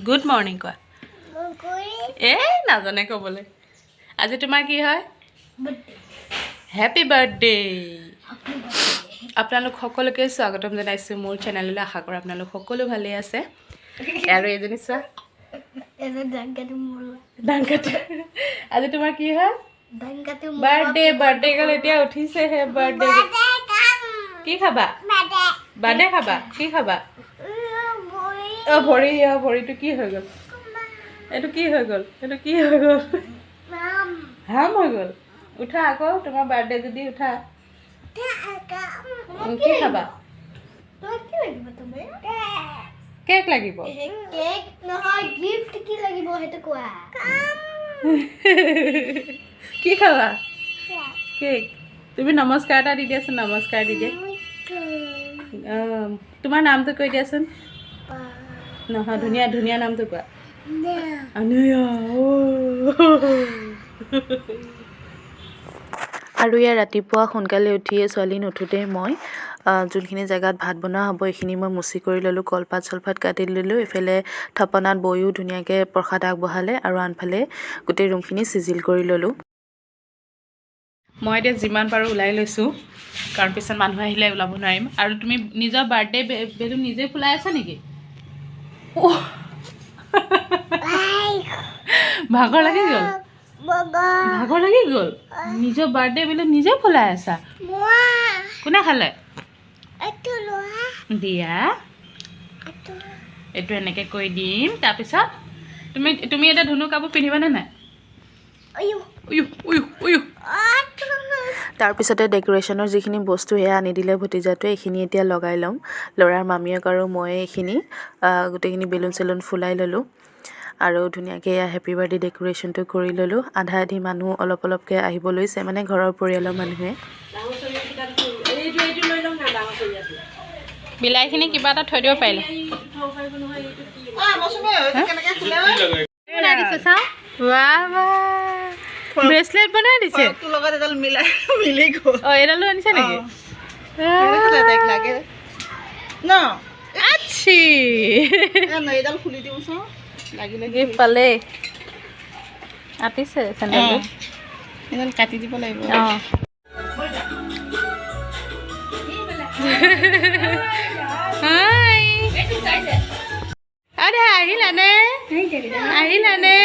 Good morning কোৱা। এই নাজানে ক'বলৈ। আজি তোমাৰ কি হয়? Happy birthday. আপোনালোক সকলোকে স্বাগতম জনাইছোঁ মোৰ চেনেললৈ। আশা কৰোঁ আপোনালোক সকলো ভালেই আছে। আৰু এইজনী চোৱা। ডাংকাটো। আজি তোমাৰ কি হয়? বাৰ্থডে। বাৰ্থডে গাৰ্ল এতিয়া উঠিছেহে। বাৰ্থডে কি খাবা? বাৰ্থডে খাবা? কি খাবা? অ' ভৰি, অ' ভৰিটো কি হৈ গ'ল? এইটো কি হৈ গ'ল? এইটো কি হৈ গ'ল? হাম হৈ গ'ল। উঠা আকৌ, তোমাৰ বাৰ্থডে যদি উঠা। কি খাবা? কেক লাগিব? কেক নহয়, গিফ্ট কি লাগিব সেইটো কোৱা। কি খাবা? কেক। তুমি নমস্কাৰ এটা দি দিয়াচোন, নমস্কাৰ দি দিয়া। অঁ, তোমাৰ নামটো কৈ দিয়াচোন। নহয়, ধুনীয়া ধুনীয়া নামটো কোৱা। আনয়া। অ'। আৰু ইয়াৰ ৰাতিপুৱা সোনকালে উঠিয়ে, ছোৱালী নুঠোঁতেই মই যোনখিনি জেগাত ভাত বনোৱা হ'ব, এইখিনি মই মুচি কৰি ল'লোঁ, কলপাত চলপাত কাটি ল'লোঁ। এইফালে থাপনাত বৈও ধুনীয়াকৈ প্ৰসাদ আগবঢ়ালে আৰু আনফালে গোটেই ৰুমখিনি চিজিল কৰি ল'লোঁ। মই এতিয়া যিমান পাৰোঁ ওলাই লৈছোঁ, কাৰণ পিছত মানুহ আহিলে ওলাব নোৱাৰিম। আৰু তুমি নিজৰ বাৰ্থডে বেলুন নিজে ফুলাই আছা নেকি? অহ! ভাগৰ লাগি গ'ল, ভাগৰ লাগি গ'ল। নিজৰ বাৰ্থডে বেলুন নিজে ফুলাই আছা? কোনে খালে? দিয়া, এইটো এনেকৈ কৰি দিম। তাৰপিছত তুমি তুমি এতিয়া ধুনু কাপোৰ পিন্ধিবানে নাই? উয়ু উয়ু উয়ু। তাৰপিছতে ডেক'ৰেশ্যনৰ যিখিনি বস্তু, সেয়া আনি দিলে ভতিজাটোৱে। এইখিনি এতিয়া লগাই ল'ম। ল'ৰাৰ মামীয়েক আৰু মই এইখিনি গোটেইখিনি বেলুন চেলুন ফুলাই ল'লোঁ আৰু ধুনীয়াকৈ এয়া হেপী বাৰ্থডে ডেক'ৰেশ্যনটো কৰি ল'লোঁ। আধা আধি মানুহ অলপ অলপকৈ আহিব লৈছে, মানে ঘৰৰ পৰিয়ালৰ মানুহে। বিলাহীখিনি কিবা এটা থৈ দিব পাৰিলে বনাই দিছে। চাওঁ, বাহ বাহ, ব্ৰেচলেট বনাই দিছে। তোৰ লগত এডাল মিলাই মিলি গ'ল। অঁ, এইডালো আনিছে নেকি? তাইক লাগে ন? আচ্ছি। এ ন, এইডাল খুলি দিওঁচোন লাগিলে। গিফ্ট পালে। আতিছে চেণ্ডেলটো। এইডাল কাটি দিব লাগিব। অঁ। হাই, আৰে আহিলানে? আহিলানে?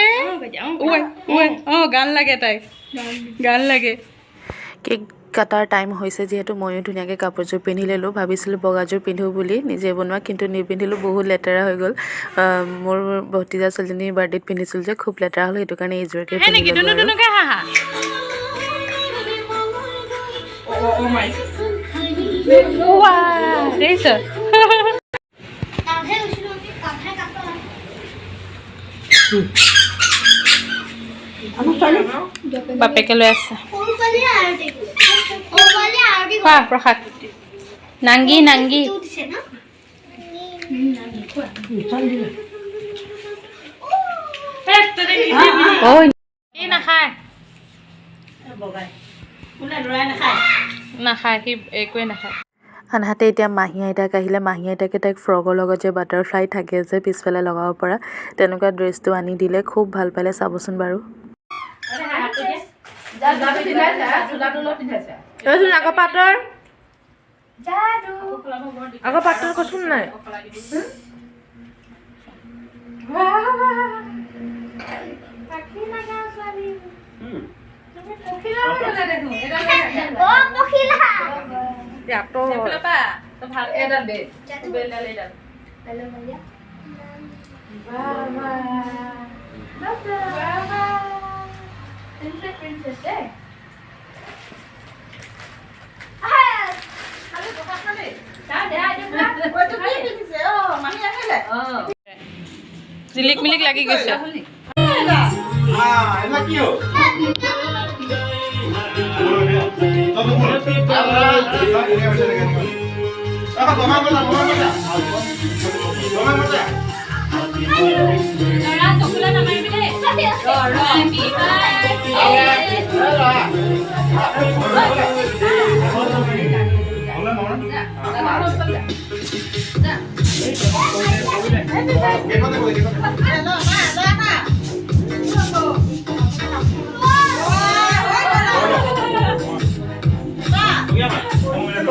অঁ, গান লাগে তাইক, গান লাগে। কেক কটাৰ টাইম হৈছে যিহেতু, ময়ো ধুনীয়াকৈ কাপোৰযোৰ পিন্ধি ল'লোঁ। ভাবিছিলোঁ বগাযোৰ পিন্ধো বুলি, নিজে বনোৱা, কিন্তু নিপিন্ধিলোঁ, বহুত লেতেৰা হৈ গ'ল। মোৰ ভতিজা ছোৱালীজনীৰ বাৰ্থডেত পিন্ধিছিলোঁ যে, খুব লেতেৰা হ'ল। সেইটো কাৰণে এইযোৰকে হে পিন্ধি নেকি? ল'লোঁ দুনু আৰু। দুনুকে হাহা। দেখিছ? কাঠে গৈছিলোঁ আমি, কাঠে কাটা। বাপেকে লৈ আছে। সৰু পোৱালীয়ে আৰতি, সৰু পোৱালীয়ে আৰতি। খোৱা প্ৰসাদ। নাংগি নাংগি। দিছে ন? ঐ, সি নাখায়, নাখায়, সি একোৱে নাখায়। আনহাতে এতিয়া মাহী আইতাক আহিলে। মাহী আইতাকে তাইক ফ্ৰকৰ লগত যে বাটাৰফ্লাই থাকে যে পিছফালে লগাব পৰা, তেনেকুৱা ড্ৰেছটো আনি দিলে। খুব ভাল পালে, চাবচোন বাৰু। আকৌ পাতৰ, আকৌ পাতৰ কচোন নাই। অ পখিলা। এডাল দে, বেলডাল এইডাল। জিলিক মিলিক লাগি গৈছে।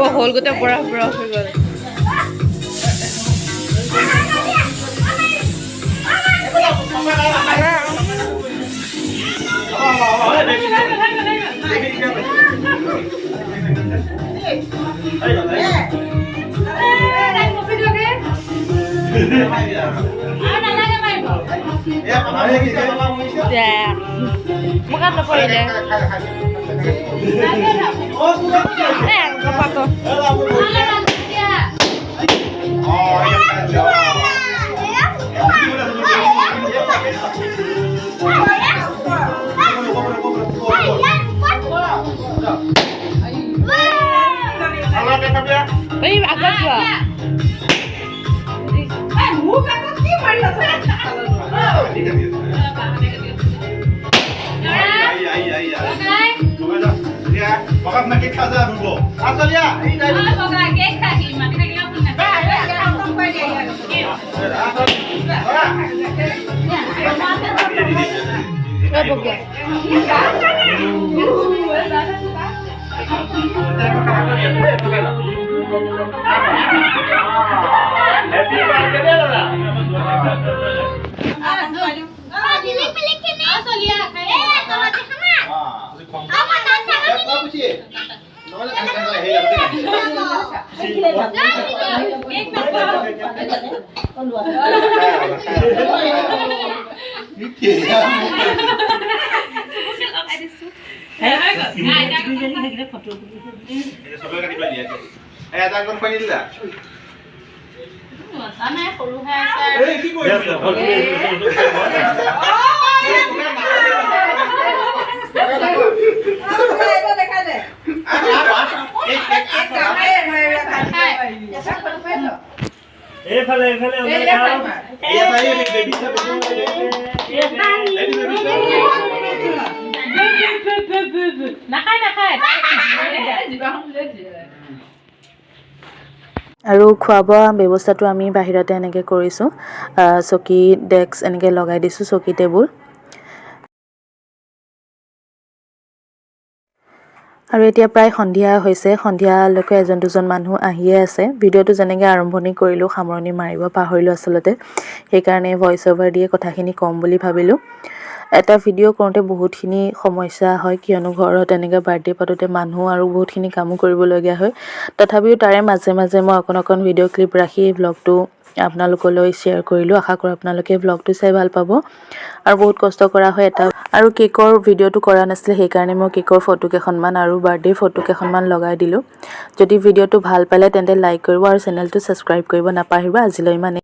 অ, হ'ল, গোটেই বৰফ বৰফ হৈ গ'ল। মুখাত নপৰিলে। এ, কপাটো। এই আগত যোৱা। এইফালে এইফালে। নাখায় নাখায়। আৰু খোৱা বোৱা ব্যৱস্থাটো আমি বাহিৰতে এনেকৈ কৰিছোঁ। চকী ডেস্ক এনেকৈ লগাই দিছোঁ, চকী টেবুল। আৰু এতিয়া প্ৰায় সন্ধিয়া হৈছে। সন্ধিয়ালৈকে এজন দুজন মানুহ আহিয়ে আছে। ভিডিঅ'টো যেনেকৈ আৰম্ভণি কৰিলোঁ, সামৰণি মাৰিব পাহৰিলোঁ আচলতে। সেইকাৰণে ভইচ অভাৰ দিয়ে কথাখিনি ক'ম বুলি ভাবিলোঁ। এটা ভিডিঅ' কৰোঁতে বহুতখিনি সমস্যা হয়, কিয়নো ঘৰত এনেকৈ বাৰ্থডে পাতোঁতে মানুহ আৰু বহুতখিনি কামো কৰিবলগীয়া হয়। তথাপিও তাৰে মাজে মাজে মই অকণ অকণ ভিডিঅ' ক্লিপ ৰাখি এই ভ্লগটো আপোনালোকলৈ শ্বেয়াৰ কৰিলোঁ। আশা কৰোঁ আপোনালোকে ভ্লগটো চাই ভাল পাব। আৰু বহুত কষ্ট কৰা হয় এটা। আৰু কেকৰ ভিডিঅ'টো কৰা নাছিলে, সেইকাৰণে মই কেকৰ ফটো কেইখনমান আৰু বাৰ্থডে ফটো কেইখনমান লগাই দিলোঁ। যদি ভিডিঅ'টো ভাল পালে, তেন্তে লাইক কৰিব আৰু চেনেলটো ছাবস্ক্ৰাইব কৰিব নাপাহৰিব। আজিলৈ ইমানেই।